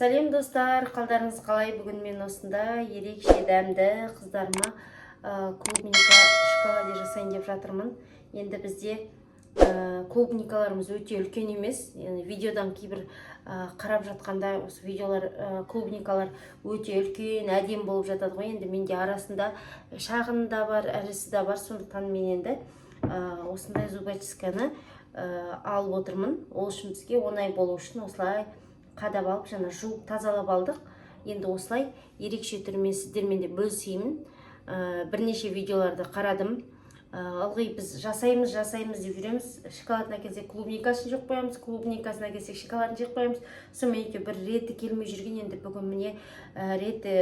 Сәлем, достар! Қалдарыңыз қалай? Бүгін мен осындай ерекше дәмді қыздарыма клубника шоколаде жасайын деп жатырмын. Енді бізде клубникаларымыз өте үлкен емес. Енді видеодан кейбір қарап жатқанда осы видеолар клубникалар өте үлкен, әдемі болып жатады ғой. Енді менде арасында шағын да бар, ірісі де бар. Сондықтан мен енді осындай зубочистканы алып отырмын. Ол үшін бізге оңай болу үшін осылай қадап алып, жаңа жуып тазалап алдық. Енді осылай ерекше түрмен сіздермен де бөлісеймін. Бірнеше видеоларды қарадым. Ылғи біз жасаймыз, жасаймыз деп жүреміз. Шоколадын әкелсек, клубникасын жеп қоямыз, клубникасын әкелсек, шоколадын жеп қоямыз. Сонымен екеуі бір реті келмей жүрген. Енді бүгін міне реті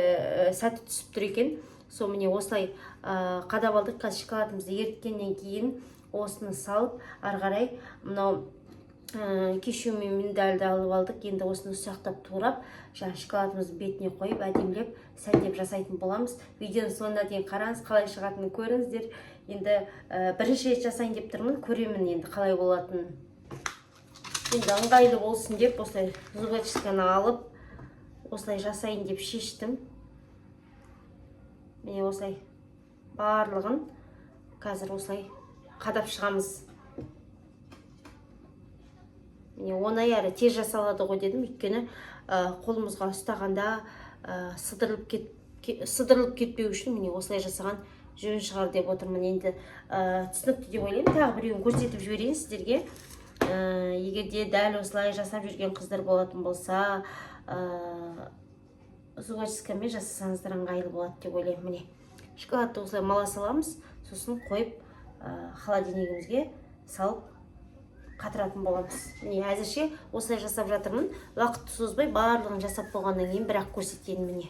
сәті түсіп тұр екен. Сол міне осылай қадап алдық. Қазір шоколадымызды еріткеннен кейін осыны салып, ары қарай мынау кешью мен миндальды алып алдық. Енді осыны ұсақтап турап, жаңа шоколадымыздың бетіне қойып, әдемілеп, сәндеп жасайтын боламыз. Видеоның соңына дейін қараңыз, қалай шығатынын көріңіздер. Енді бірінші рет жасайын деп тұрмын, көремін енді қалай болатынын. Енді ыңғайлы болсын деп осылай зубочистканы алып, осылай жасайын деп шештім. Міне, осылай барлығын қазір осылай қадап шығамыз. Міне, оңай әрі тез жасалады ғой дедім, өйткені қолымызға ұстағанда сыдырылып кетпеу үшін міне осылай жасаған жөн шығар деп отырмын. Енді түсінікті деп ойлаймын. Тағы біреуін көрсетіп жіберейін сіздерге. Егер де дәл осылай жасап жүрген қыздар болатын болса, зубочисткамен жасасаңыздар, ыңғайлы болады деп ойлаймын. Міне, шоколадты осылай мала саламыз, сосын қойып, холодильнигімізге салып қатыратын боламыз. Міне, әзірше осылай жасап жатырмын. Уақытты созбай, барлығын жасап болғаннан кейін бірақ көрсетейін. Міне,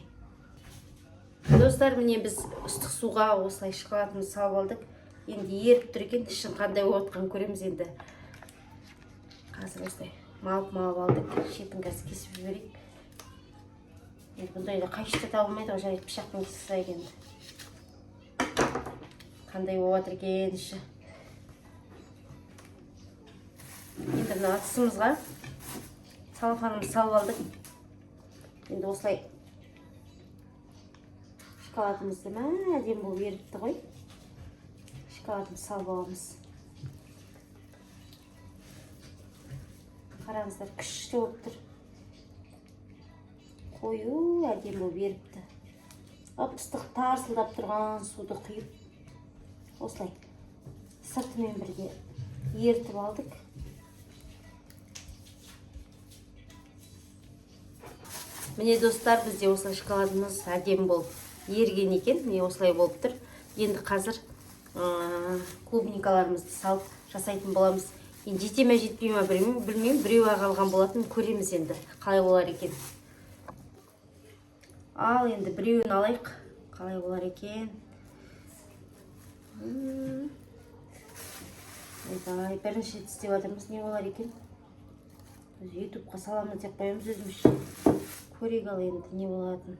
достар, міне, біз ыстық суға осылай шоколадымызды салып алдық. Енді еріп тұр екен, ішін қандай болып жатқанын көреміз. Енді қазір осылай малып малып алдық, шетін қазір кесіп жіберейік. Енді бұндайда қайшы та табылмайды ғой. Жарайды, пышақпен кесе салайық. Енді қандай болып жатыр екен іші? Енді мына ыдысымызға целлофанымызды салып алдық. Енді осылай шоколадымызды, мә, әдемі болып еріпті ғой. Шоколадымызды салып аламыз. Қараңыздар, күшті болып тұр, қою, әдемі болып еріпті. Ып ыстық тарсылдап тұрған суды құйып, осылай сыртымен бірге ерітіп алдық. Міне, достар, бізде осылай шоколадымыз әдемі болып еріген екен. Міне, осылай болып тұр. Енді қазір клубникаларымызды салып жасайтын боламыз. Енді жете ме, жетпей ме, білмеймін, біреу ақ алған болатын. Көреміз енді қалай болар екен. Ал енді біреуін алайық, қалай болар екен? Ойбай, бірінші рет істеп жатырмыз, не болар екен? Біз Ютубқа саламыз деп қоямыз өзімізше. Көрейік ал енді не болатынын.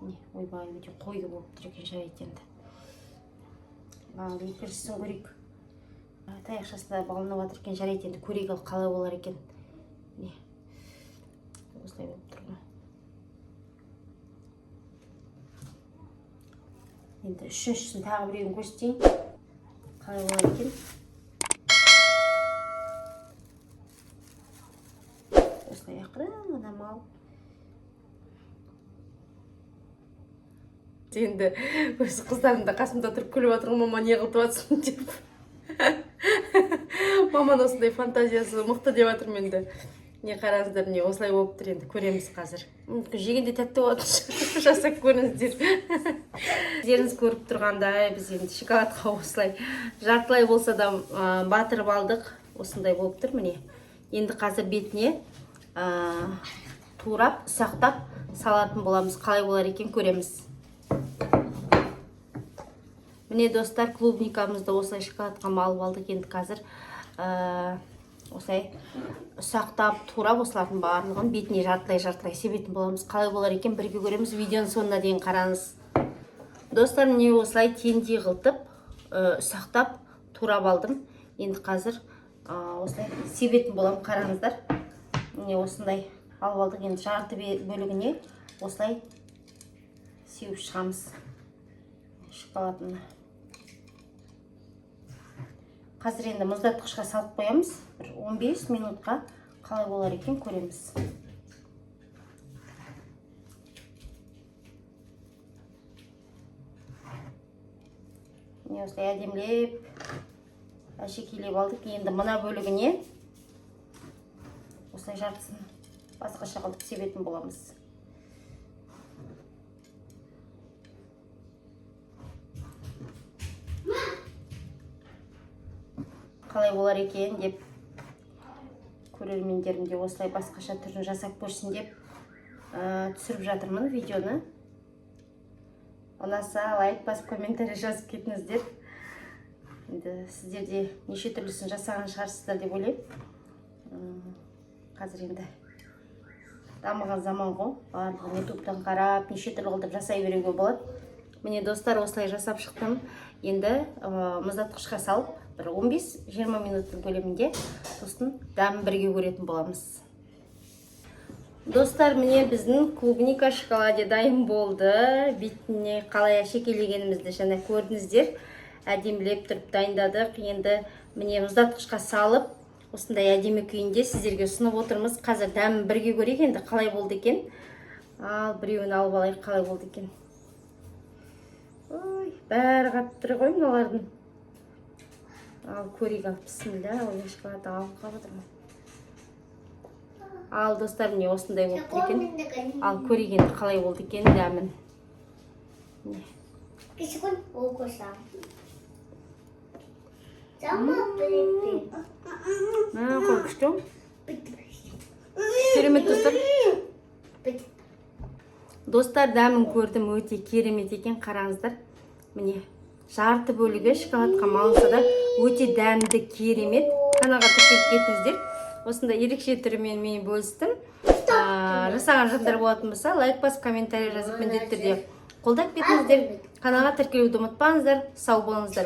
Не, ойбай, өте қою болып тұр екен. Жарайды енді, ал екіншісін көрейік. Таяқшасы да балынып жатыр екен. Жарайды, енді көрейік ал қалай болар екен. Не, осылай болып тұр ғой. Енді үшіншісін, тағы біреуін көрсетейін, қалай болар екен. Осылай ақырын ғана малып. Енді өз қыздарым да қасымда тұрып күліп жатыр ғой, мама, не қылып жатырсың деп. Маманың осындай фантазиясы мықты деп жатырмын енді. Не, қараңыздар, міне, осылай болып тұр. Енді көреміз қазір, мүмкін жегенде тәтті болатын шығар. Жасап көріңіздер. Өздеріңіз көріп тұрғандай, біз енді шоколадқа осылай жартылай болса да батырып алдық. Осындай болып тұр, міне. Енді қазір бетіне турап, ұсақтап салатын боламыз. Қалай болар екен, көреміз. Міне, достар, клубникамызды осылай шоколадқа малып алдық. Енді қазір осылай ұсақтап турап, осылардың барлығын бетіне жартылай жартылай себетін боламыз. Қалай болар екен, бірге көреміз. Видеоның соңына дейін қараңыз. Достар, міне, осылай теңдей қылтып, ұсақтап турап алдым. Енді қазір осылай себетін боламын. Қараңыздар, міне, осындай. Алып алдық. Енді жарты бөлігіне осылай сеуіп шығамыз шоколадын. Қазір енді мұздатқышқа салып қоямыз бір 15 минутқа, қалай болар екен, көреміз. Міне, осылай әдемілеп әшекейлеп алдық. Енді мына бөлігіне осылай жартысын басқаша қылып себетін боламыз. Қалай болар екен деп, көрермендерім де осылай басқаша түрін жасап көрсін деп түсіріп жатырмын видеоны. Ұнаса, лайк басып, комментарий жазып кетіңіздер. Енді сіздер де неше түрлісін жасаған шығарсыздар деп ойлаймын. Қазір енді дамыған заман ғой, барлығын ютубтан қарап, неше түрлі қылып жасай беруге болады. Міне, достар, осылай жасап шықтым. Енді мұздатқышқа салып, бір 15-20 минуттың көлемінде, сосын дәмін бірге көретін боламыз. Достар, міне, біздің клубника шоколаде дайын болды. Бетіне қалай әшекейлегенімізді жаңа көрдіңіздер, әдемілеп тұрып дайындадық. Енді, міне, мұздатқышқа салып, осындай әдемі күйінде сіздерге ұсынып отырмыз. Қазір дәмін бірге көрейік енді, қалай болды екен. Ал біреуін алып алайық, қалай болды екен. Ой, бәрі қатып тұр ғой мыналардың. Ал көрейік. Ал, бісміллә. Ой, шоколад алып қалып отырмын. Ал, достар, міне, осындай болып тұр екен. Ал көрейік енді, қалай болды екен дәмін. Міне. Секунд оқысам. Сама біліппін. Мә, қалай күшті, керемет, достар. Достар, дәмін көрдім, өте керемет екен. Қараңыздар, міне, жарты бөлігі шоколадқа малынса да, өте дәмді, керемет. Каналға тіркеліп кетіңіздер. Осындай ерекше түрімен мен бөлістім. Жасаған жандар болатын болса, лайк басып, комментарий жазып, міндетті түрде қолдап кетіңіздер. Каналға тіркелуді ұмытпаңыздар. Сау болыңыздар.